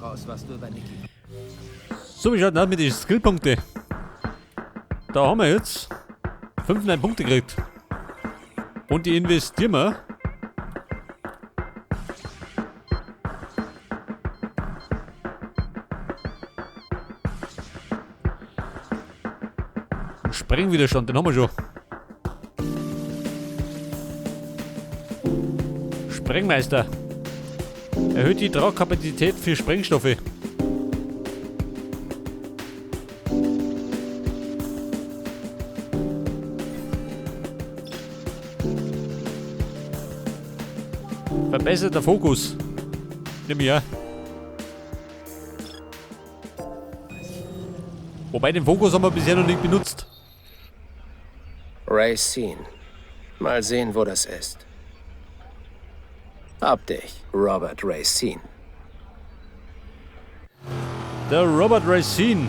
heraus, was du über Nikki. So, wie schaut denn aus mit den Skillpunkten? Da haben wir jetzt 5 Punkte gekriegt. Und die investieren wir. Sprengwiderstand, den haben wir schon. Sprengmeister. Erhöht die Tragkapazität für Sprengstoffe. Verbesserter Fokus. Nimm ich ja. Wobei, den Fokus haben wir bisher noch nicht benutzt. Racine. Mal sehen, wo das ist. Hab dich, Robert Racine. Der Robert Racine.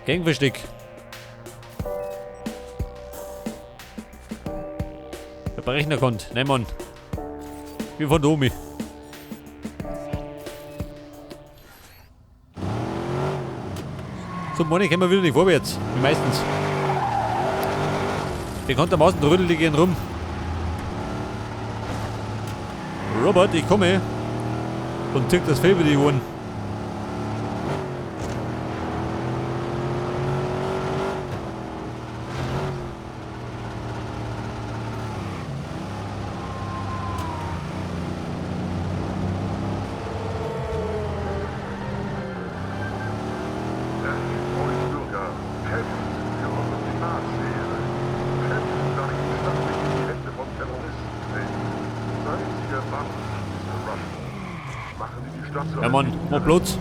Gangversteck. Verbrechner kommt. Nein, Mann. Wie von Domi. So, morgen kommen wir wieder nicht vorwärts. Wie meistens. Bekanntermaßen trödel die gehen rum. Robert, ich komme. Und zirkt das Fell über die Ohren. Ja Mann, mach Platz.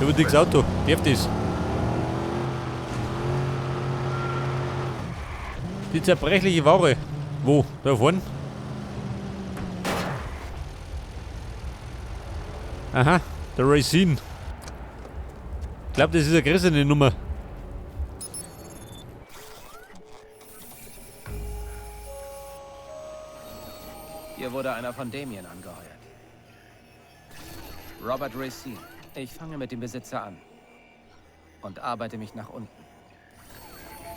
Über das Auto, darf das. Die zerbrechliche Ware. Wo? Da vorne? Aha, der Racine. Ich glaub, das ist eine größere Nummer. Hier wurde einer von Damien angeheuert. Robert Racine. Ich fange mit dem Besitzer an. Und arbeite mich nach unten.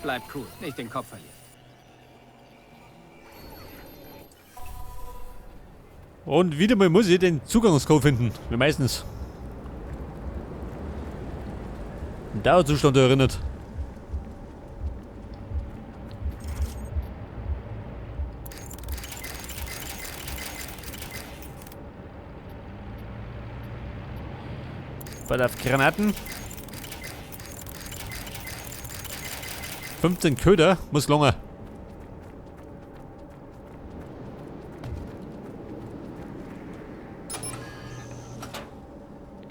Bleib cool, nicht den Kopf verlieren. Und wieder mal muss ich den Zugangscode finden, wie meistens. Ein Dauerzustand erinnert. Bei der Granaten. 15 Köder, muss lange.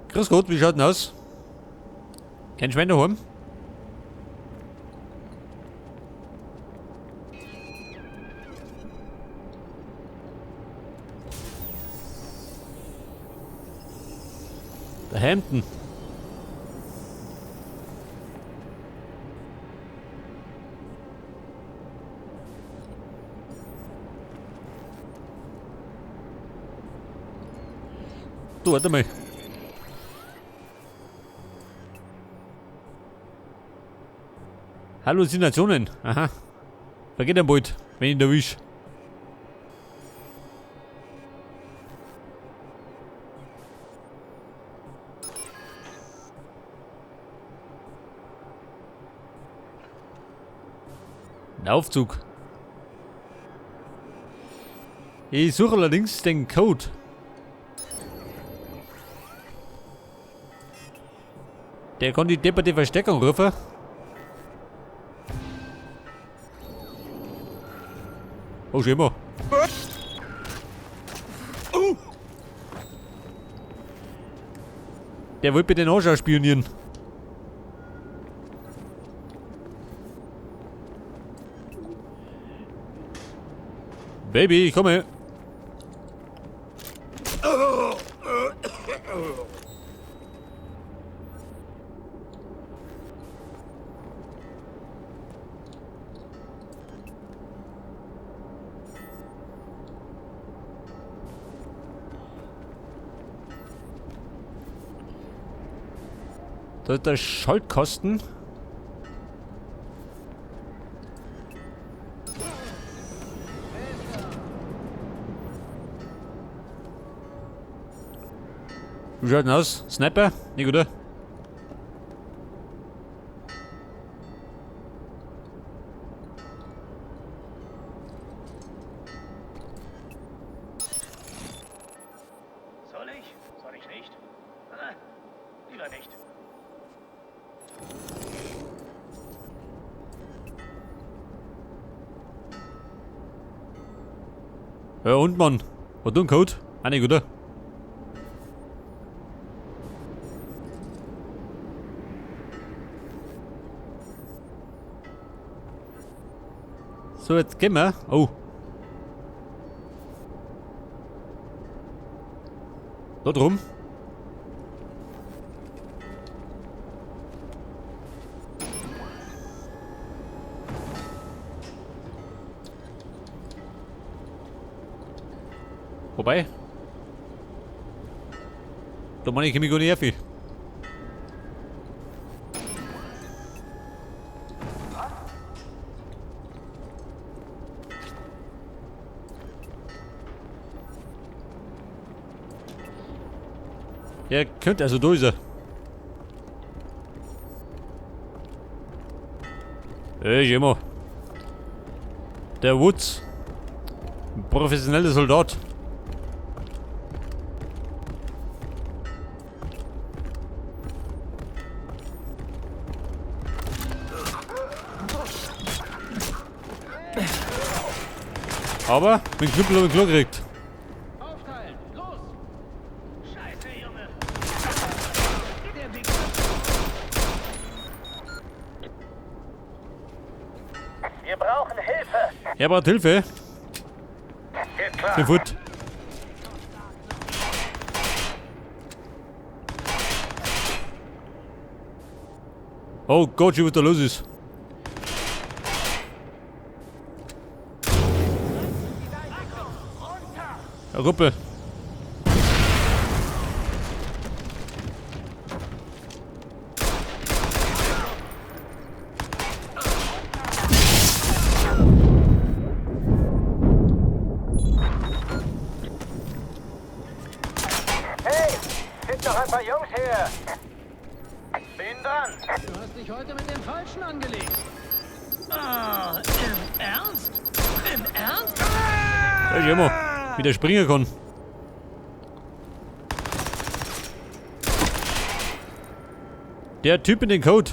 Grüß Gott, wie schaut denn aus? Kein Schwein daheim? Der Hampton. Du, warte mal. Halluzinationen. Aha. Vergeht ein bald, wenn ich ihn erwisch. Ein Aufzug. Ich suche allerdings den Code. Der kann die depperte Verstärkung rufen. Oh, schön mal. Der wollte bitte den Arsch ausspionieren. Baby, ich komme. Da ist der Schaltkasten. Wie schaut denn aus? Sniper? Nicht, oder? Soll ich? Soll ich nicht? Ah, lieber nicht. Ja, und Mann. Hat du einen Code? Auch nicht, oder? So, jetzt gehen wir. Oh. Da drum. Wobei. Da meine ich mich gar nicht viel. Ja, könnte also da ist er. Ey, immer. Der Woods. Ein professioneller Soldat. Aber mit dem Knüppel hab ich Klo gekriegt. Aufteilen, los! Scheiße, Junge! Wir brauchen Hilfe! Er braucht Hilfe. Geht klar. Bin fort. Oh Gott, was da los ist. Ja, Ruppe. Hey, sind noch ein paar Jungs hier. Bin dran. Du hast dich heute mit dem Falschen angelegt. Ah, im Ernst? Im Ernst? Ja, ich immer. Wie der springen kann. Der Typ in den Code.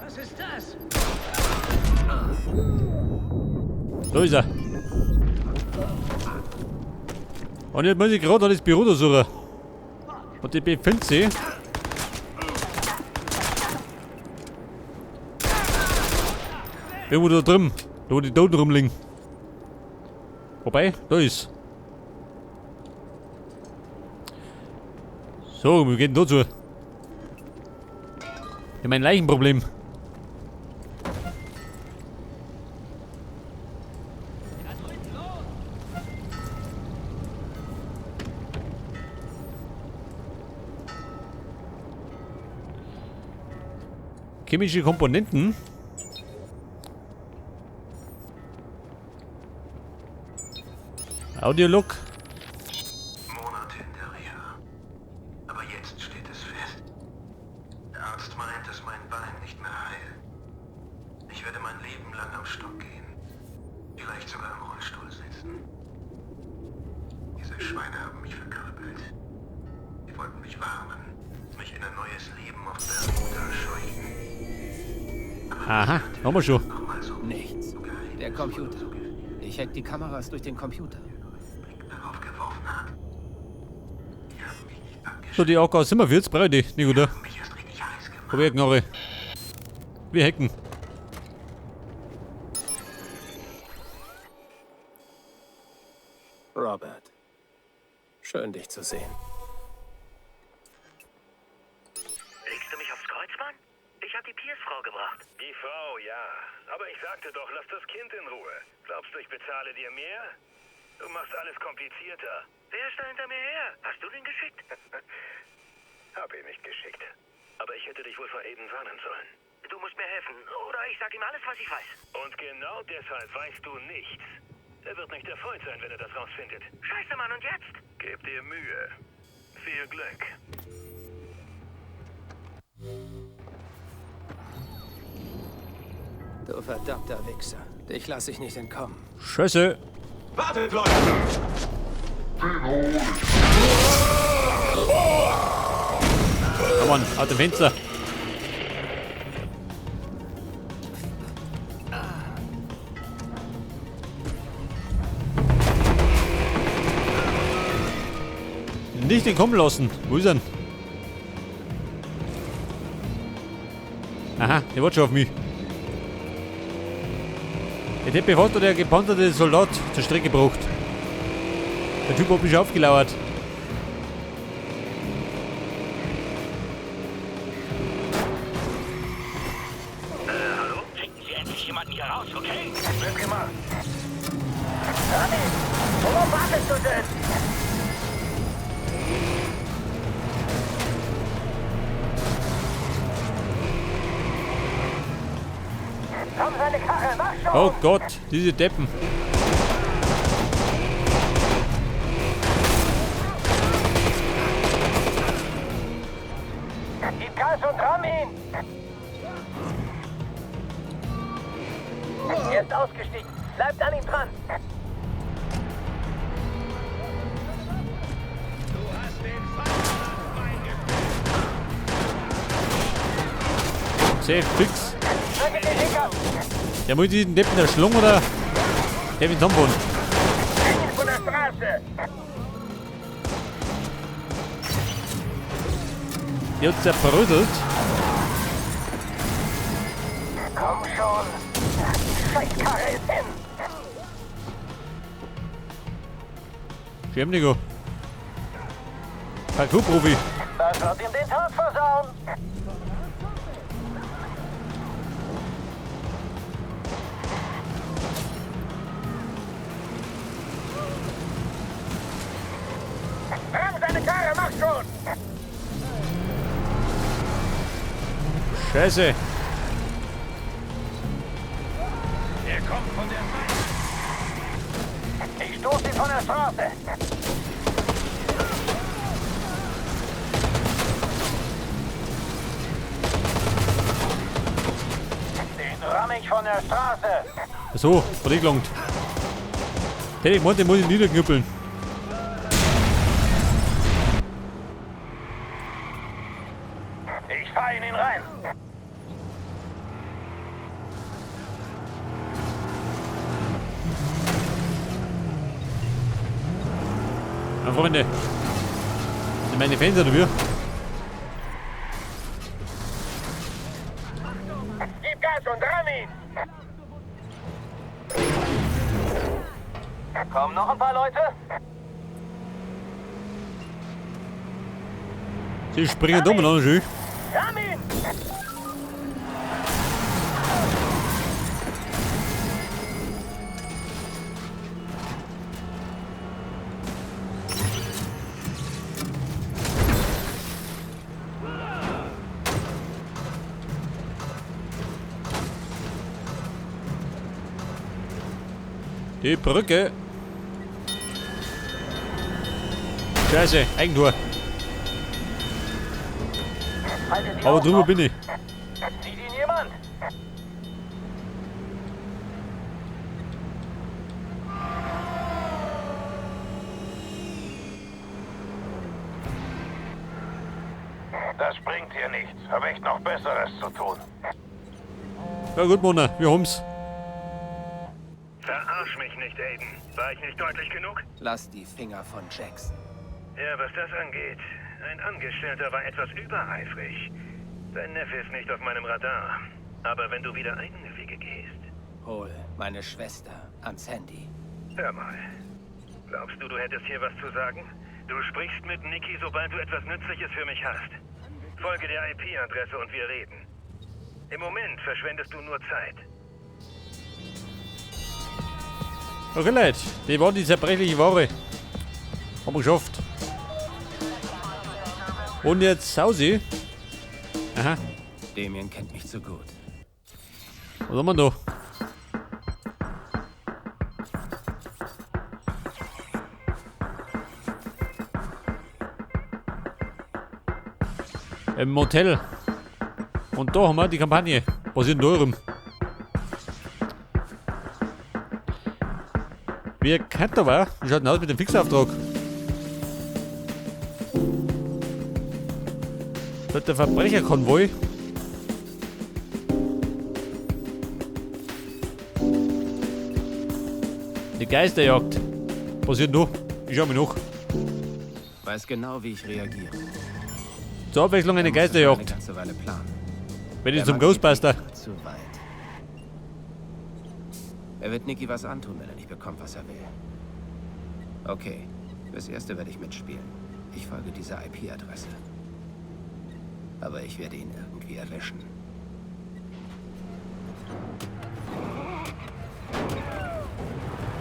Was ist das? Da ist er. Und jetzt muss ich gerade das Büro da suchen. Und die befindet sich. Irgendwo da drüben. Da wo die Toten rumliegen. Wobei, da ist. So, wir gehen da zu. Ich hab ein Leichenproblem. Chemische Komponenten. Audiolog. Monate in der Reha. Aber jetzt steht es fest. Der Arzt meint, dass mein Bein nicht mehr heilt. Ich werde mein Leben lang am Stock gehen. Vielleicht sogar im Rollstuhl sitzen. Diese Schweine haben mich verkrüppelt. Sie wollten mich warnen, mich in ein neues Leben auf Bermuda scheuchen. Aber Aha, haben wir schon. nochmal so Nichts. Der Computer. Ich hack die Kameras durch den Computer. Blick darauf geworfen hat. Die haben mich nicht abgeschreckt, So, die AK sind wir jetzt, brauche ich die nicht, oder? mich erst richtig heiß gemacht. Hab ich eine Knarre. Wir hacken. Robert. Schön, dich zu sehen. Legst du mich aufs Kreuz, Mann? Ich hab die Pierce-Frau gebracht. Die Frau, ja. Aber ich sagte doch, lass das Kind in Ruhe. Glaubst du, ich bezahle dir mehr? Du machst alles komplizierter. Wer ist da hinter mir her? Hast du den geschickt? Hab ihn nicht geschickt. Aber ich hätte dich wohl vor Aiden warnen sollen. Du musst mir helfen, oder ich sag ihm alles, was ich weiß. Und genau deshalb weißt du nichts. Er wird nicht erfreut sein, wenn er das rausfindet. Scheiße, Mann, und jetzt? Gib dir Mühe. Viel Glück. Du verdammter Wichser. Dich lasse ich nicht entkommen. Scheiße. Wartet, Leute! Komm on, aus dem Fenster. Nicht entkommen lassen. Wo ist er denn? Aha, der wartet schon auf mich. Der Teppich hat der gepanzerte Soldat zur Strecke gebracht. Der Typ hat mich schon aufgelauert. Hallo? Schicken Sie endlich jemanden hier raus, okay? Wird gemacht. Rami, worauf wartest du denn? Komm, seine Karre, mach schon! Oh Gott, diese Deppen. Gib Gas und ramm ihn! Er ist ausgestiegen. Bleibt an ihm dran. Safe, fix. Der muss diesen Deppen der Schlung oder der mit zusammenbauen. Von der Straße! Die hat zerbröselt. Komm schon! Die Scheißkarre ist hin! Schirm, Nico. Parkour-Profi. Das wird ihm den Tag versauen! Ramm seine Karre, mach schon! Scheiße. Er kommt von der Seite. Ich stoße ihn von der Straße. Den ramm ich von der Straße. So, verregelung. Hätte ich gemeint, den muss ich niederknüppeln. Ich fahr in ihn rein. Na, Freunde. Sind meine Fans oder wie? Gib Gas und ramm ihn. Kommen noch ein paar Leute? Sie springen dumm und schön. Ramm ihn! Die Brücke. Scheiße, Eigentor. Aber drüber bin ich. Sieht ihn jemand? Das bringt hier nichts. Hab echt noch Besseres zu tun. Ja gut, Mona, wir haben's. Verarsch mich nicht, Aiden. War ich nicht deutlich genug? Lass die Finger von Jackson. Ja, was das angeht. Ein Angestellter war etwas übereifrig. Dein Neffe ist nicht auf meinem Radar. Aber wenn du wieder eigene Wege gehst... Hol meine Schwester ans Handy. Hör mal. Glaubst du, du hättest hier was zu sagen? Du sprichst mit Nikki, sobald du etwas Nützliches für mich hast. Folge der IP-Adresse und wir reden. Im Moment verschwendest du nur Zeit. Okay, Leute, die war die zerbrechliche Ware. Haben wir geschafft. Und jetzt Hausi. Aha. Damien kennt mich zu gut. Was haben wir da? Im Motel. Und da haben wir die Kampagne. Was ist denn da rum? Wir kennt aber. Wie schaut denn aus mit dem Fixauftrag? Das ist der Verbrecherkonvoi. Die Geisterjagd. Was ist denn da? Ich schau mich noch. Weiß genau, wie ich reagiere. Zur Abwechslung eine Er muss das schon Geisterjagd. Eine ganze Weile planen. Wenn ich Der zum Mann geht Ghostbuster. einen Schritt Zu weit. Er wird Nicky was antun, wenn er nicht bekommt, was er will. Okay, fürs Erste werde ich mitspielen. Ich folge dieser IP-Adresse. Aber ich werde ihn irgendwie erwischen.